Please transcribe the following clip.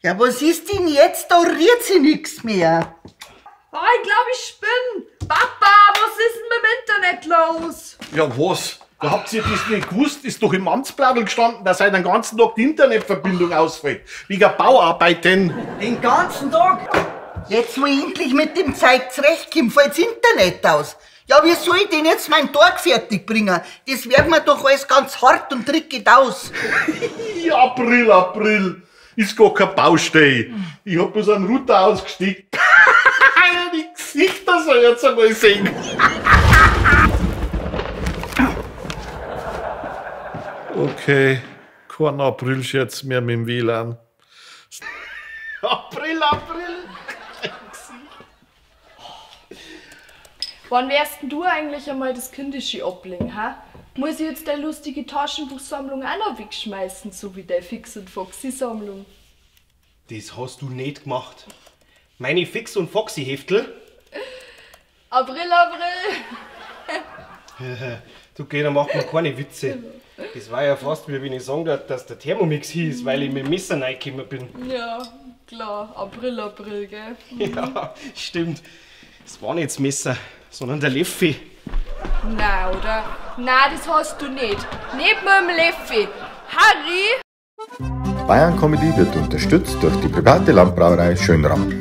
Ja, was ist denn jetzt? Da rührt sich nix mehr. Oh, ich glaub, ich spinn. Papa, was ist denn mit dem Internet los? Ja, was? Da habt ihr das nicht gewusst? Ist doch im Amtsblattl gestanden, dass heute den ganzen Tag die Internetverbindung ausfällt. Wegen Bauarbeiten. Den ganzen Tag? Jetzt, wo ich endlich mit dem Zeug zurechtkomme, fällt's Internet aus. Ja, wie soll ich denn jetzt meinen Tag fertig bringen? Das wird mir doch alles ganz hart und dreckig aus. April, April. Ist gar kein Baustelle. Ich hab bloß einen Router ausgesteckt. Die Gesichter soll ich jetzt einmal sehen. Okay, kein April-Scherz mehr mit dem WLAN. April, April. Wann wärst denn du eigentlich einmal das kindische ablegen, ha? Muss ich jetzt deine lustige Taschenbuchsammlung auch noch wegschmeißen, so wie deine Fix- und Foxy-Sammlung? Das hast du nicht gemacht. Meine Fix- und Foxy-Heftel? April, April! Du, geh, da macht man keine Witze. Das war ja fast wie wenn ich sagen darf, dass der Thermomix hieß, weil ich mit dem Messer reingekommen bin. Ja, klar. April, April, gell? Ja, stimmt. Es war nicht das Messer, sondern der Leffi. Na, oder? Na, das hast du nicht. Nicht mit dem Leffi. Harry! Bayern Comedy wird unterstützt durch die private Landbrauerei Schönram.